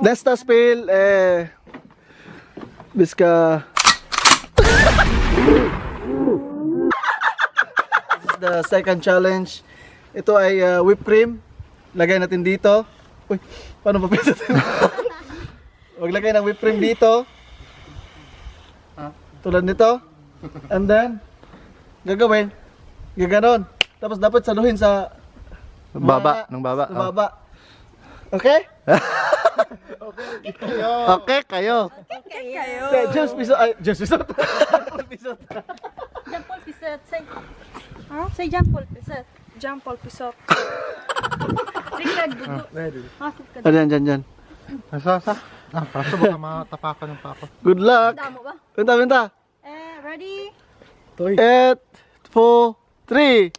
Nästa spel är. Vi ska. This is the second challenge. Ito ay whipped cream. Lagay natin dito. Uy, paano ba pindutin? Maglagay ng whipped cream dito. Tulad nito. And then, gagawin, gaganon. Tapos dapat saluhin sa Baba, ng baba. Sa baba. Okay? Okay kayo. Okay kayo. Okay, James Pisot. Ay, James Pisot. Paul Pisot. Jean Paul Pisot. Say. Huh? Say Jean Paul Pisot. Jean Paul Pisot. Richard Dugo. Masuk ka. Ayan, dyan, dyan. Asa, asa. Ah, kaso baka matapakan ng pako. Good luck. Damo ba? Benta, benta. Eh, ready? 8, 4, 3.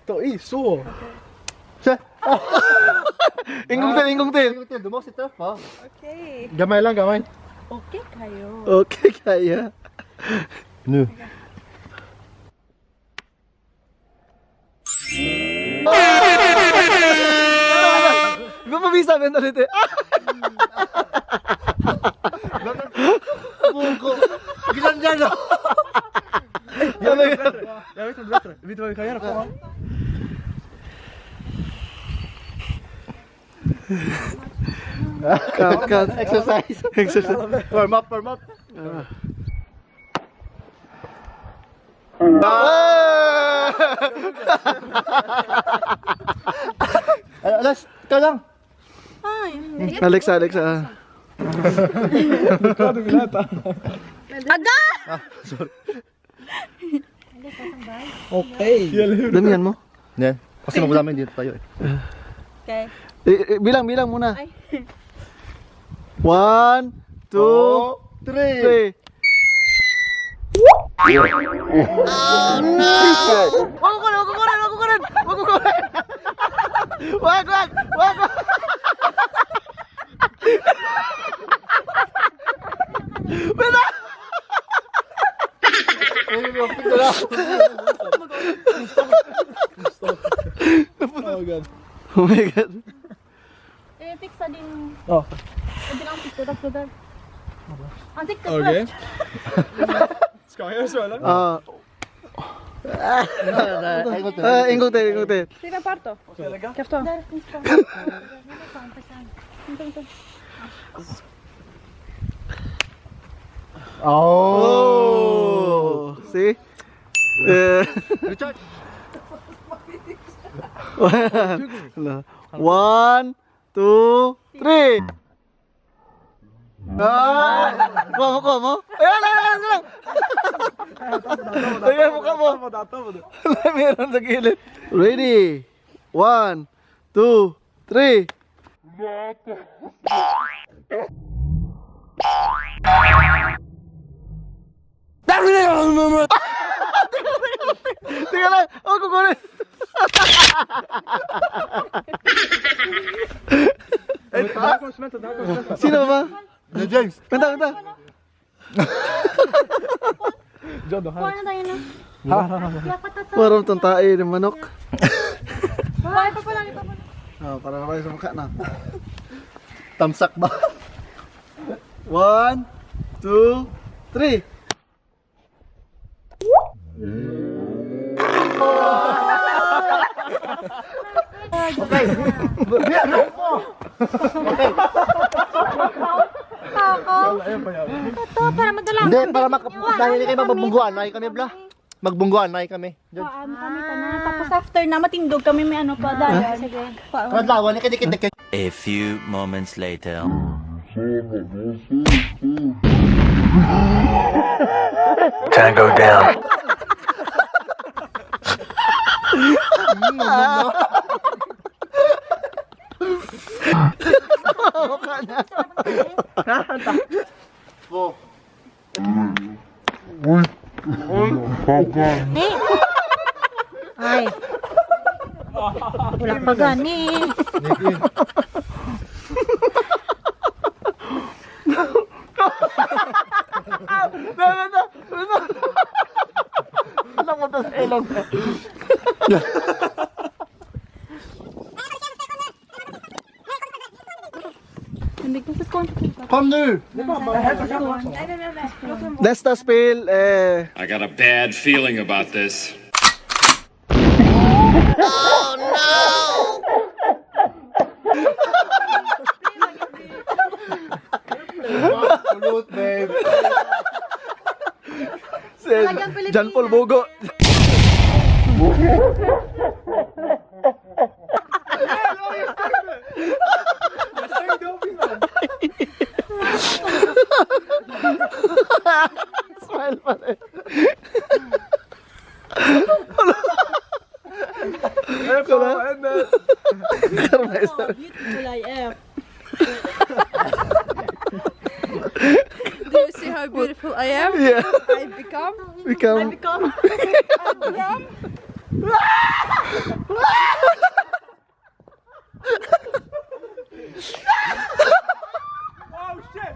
Toi, so. Siya. Ingong til, ingong til. Du måste träffa. Okay. Gamay lang, gamay. Okay kayo. Okay, kaya. Nu. Iba pa bisa, benta ulit eh. Buko. Gilan no. Ano yan? Jag vet inte bättre. Vet du vad vi kan göra? Kom. Cut, cut. Exercise. Exercise. Warm up, warm up. Ah! Alas, ikaw lang. Ay. Alexa, Alexa. Aga! Okay. Damihan mo. Yan. Kasi magulamin dito tayo eh. Okay. Eh, eh, bilang, bilang muna. Ay. 1, 2, Three. 3. Oh no! Wag ko wag ko wag ko wag ko. Wag, wag, wag. Wag. Wala. Oh god. Oh my God. Eh, fixa din. Oh. Eh, din ang picture där. Där. Ansiktet Okej. först. Ska jag göra så eller? Ah, ah, en gång till, en gång till. Steven Parto. Και αυτό. Där finns det. Inte, inte. Oh! See? Eh. Richard. One, two, three. Ah! Kuha mo, kuha mo. Ayan, ayan, ayan, ayan. Ayan, mukha mo. Meron sa gilid. Ready? 1, 2, 3. Teka lang. Oh, kukunin. Det här konsumenten, det här konsumenten. Sino ba? James. Kanta, kanta. John, här. Kuha na tayo na. Parang itong tae ng manok. Ay, pa pala, pa pala. Oh, para na sa mukha na. Tamsak ba? 1, 2, 3. Ako. Ito, para madala. Hindi, para mak dahil hindi kayo magbungguan, nay kami bla. Magbungguan, nay kami. Paano kami tanan. Tapos after na matindog kami may ano pa dahil. Sige. Pa. Kadlawan ni kidikit. A few moments later. Tango down. Ay. Wala pa gani. Alam mo tas elong. Kom nu! Nästa spel är. I got a bad feeling about this. Kulot, babe. Si John Paul Bugo. Smile pa rin. Oh, beautiful I am. Do you see how beautiful I am? Yeah. I become. Become. Become. Oh shit!